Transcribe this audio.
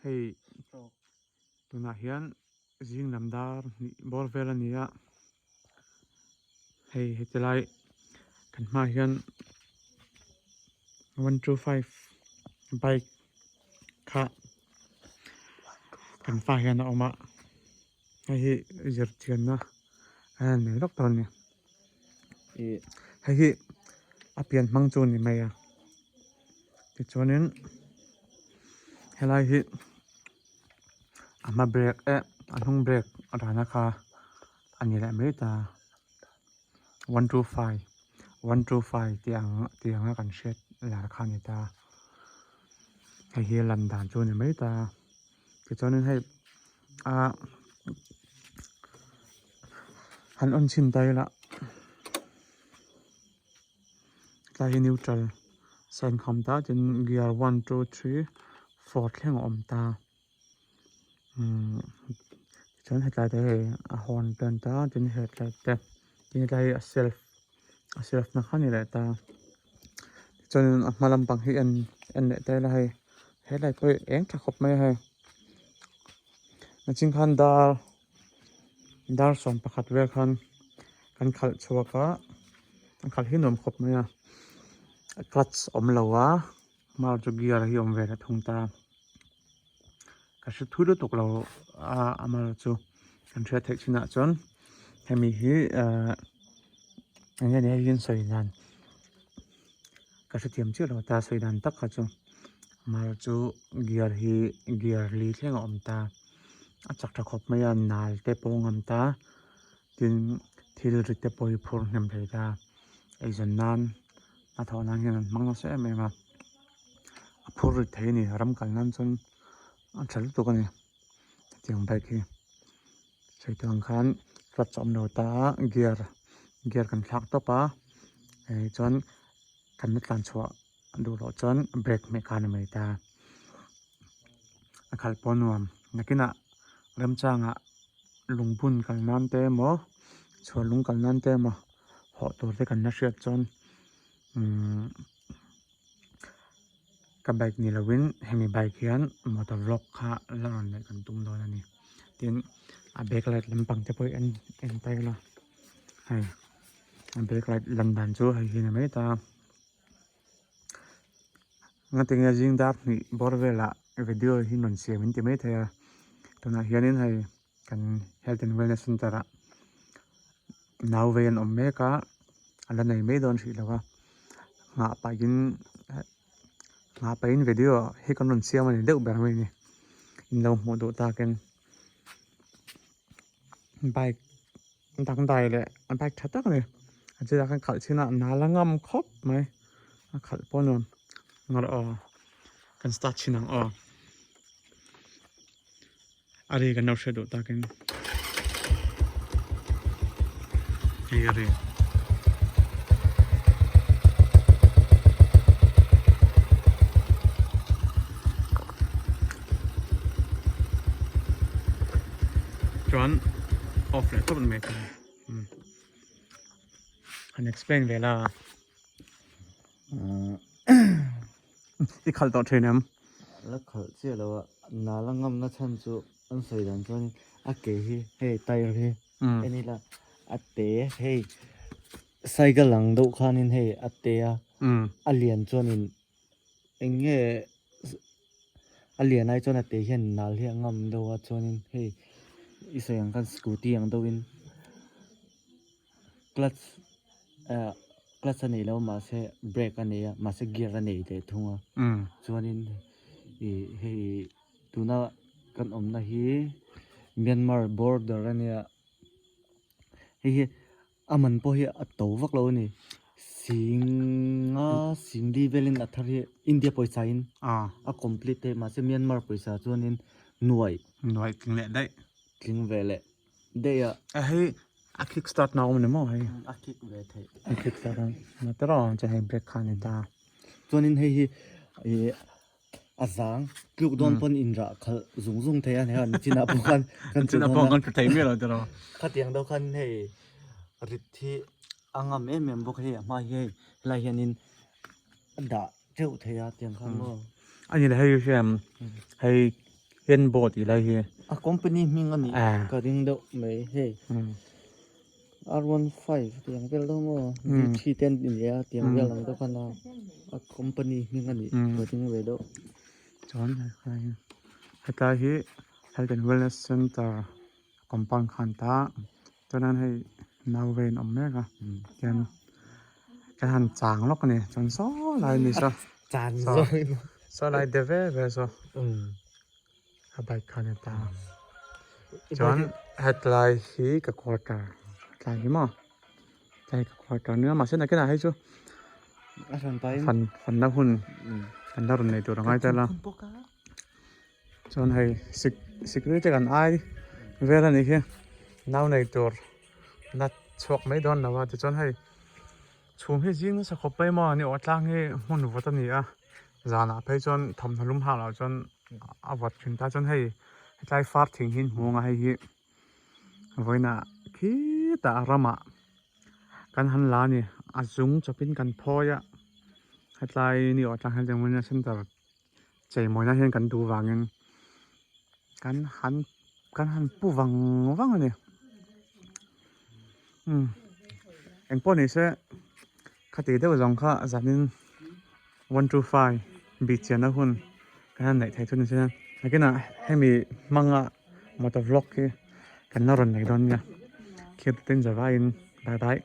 Hei tunah hian zing lam dar hnih bawr vel a ni a, hei heti lai kan hmaah hian 125 bike kha kan fa hian a awm a, hei hi zirchianna a en nei lawk dawn a ni. Hei hi a pian hmang chu a ni mai a tichuanin helai hi a hma brake eh a hnung brake a dahna kha a ni leh mai ta 125 125 tih ang tih anga kan hriat lar kha a ni ta hei hi a lan dan chu a ni mai ta tichuanin hei ah han on chhin ta ila tlai hi neutral sign kha awm ta tin gear 1 2 3 4 thleng a awm ta tichuan hetlai te hei a horn te an ta tin headlight te tin hetlai hi a self a self na kha a ni leh ta tichuan a hma lampang hi en en leh ta ila hei hetlai pawh hi eng tha khawp mai a hei nachin khan dar dar 11 vel khan kan khalh chhuak a a khalh hi nuam khawp mai a clutch awm lo a hmar chu gear hi awm ve leh thung ta ka hre thui lutuk lo a a mar chu kan hriat theih chinah chuan hemi hi ahh eng nge ni hei hi an sawi dan ka hrethiam chiah lo ta sawi dan tak kha chu mar chu gear hi gear li thleng a awm ta a chak tha khawp mai a nal te pawh a ngam ta tin thil rit te pawh hi phur hnem thei ta eizawn nan a thawh nan hian an hmang nasa em em a a phur rit thei a ni ram kal nan chuan a tha lutuk a ni hetiang bike hi sawi tur ang khan clutch a awm lo ta a gear gear kan thlak tawp a eh chuan kan la tlan chhuah duh loh chuan brake hmeh khan a mai ta a khalh pawh a nuam nakinah remchangah lungbun kal nan te emaw chhuar lung kal nan te emaw hawh tur te kan la hriat chuan umm ka bike ni lovin hemi bike hian motor vlog kha la rawn neih kan tum dawn a ni tin a back light lampang te pawh hi en en ta ila hei a back light lan dan chu hei hi a ni mai ta ngatinge zing dar hnih bawr velah video hi rawn siam in ti mai thei a tunah hianin hei kan health and wellness center ah nau vei an awm mek a a la nei mai dawn hrih lo a nghah pahin nghah pahin video hi kan rawn siam a ni deuh ber mai a ni in lo hmuh duh takin bike dangdai leh bike tha tak a ni a chutah khan khalh chhin a nal a ngam khawp mai a khalh pawh a nuam ngawrh aw kan start chhin ang aw. A ri kan lo hre duh takin hei a ri. Chuan off leh tawp mai thei han explain ve la i khalh tawh thin em? La khalh chiah lo a, nal a ngamna chhan chu an sawi dan chuan a ke hi hei tyre hi en ila a te hei cycle ang deuh khanin hei a te a, a lian chuanin eng nge a lian ai chuan a te hian nal hi a ngam deuh a chuanin hei i sawi ang khan scooty ang deuhin clutch ah clutch a nei lo mahse brake a nei a mahse gear a nei leh thung a chuanin ih hei tuna kan awmna hi Myanmar border a nia hei hi a man pawh hi a to vak lo a ni singa singli velin a thar hi India pawisa in a complete theih mahse Myanmar pawisa chuanin nuai nuai tling leh daih tling ve leh daih a. A hei a kick start na awm ni maw hei a kick ve theih a kick start a na te rawh chuan hei brake kha a ni ta chuanin hei hi ih a zang tluk dawn pawn inrah khalh zung zung thei a ni a nichinah pawh khan kan nichinah pawh kan tlu thei miah lo te rawh khatiang deuh khan hei rit hi a ngam em em bawk hei a hma hi hei helai hianin a dah teuh thei a tiang khan maw a ni le hei hriam hei. Henbo tih lai hi. A company hming a nih ka ring deuh mai hei. R15 tiang vel deuh maw V3 te an ni a tiang vel ang deuh khan a a company hming a nih ka ring ve deuh. Chuan hetlai hi Health and Wellness Center compound khan ta chuan hei nau vein awm mek a tian kan han chang lawk a ni chuan saw lai a ni saw saw lai de ve ve saw a bike kha a ni ta chuan hetlai hi ka quarter hetlai hi maw hetlai hi ka quarter nia mahse nakinah hei chu fan fanna hun kan la rawn nei tur a ngai tel a. Chuan hei sik sikri te kan ai vel a nih hi nau nei tur la chhuak mai dawn lo a tichuan hei chhum hi zing nasa khawp mai maw a ni aw tlang hi hmun vawt a ni a zanah phei chuan thawmhnaw lum hak loh chuan a vawt thin ta chuan hei hetlai far thing hi an hmu ang a hei hi vawiinah khitah ramah kan han la a ni a zung chawpin kan phawi a hetlai ni aw tlang hian Wellness Center Cheimawina hian kan duh vangin kan han kan han pu vang vang a ni umm engpawh ni se khati deuh zawng kha zanin 125 bih chianna hun kan han neih theih chu ni se nakinah hemi hmanga motor vlog hi kan la rawn nei dawn nia thlir te tin zavaiin bye bye.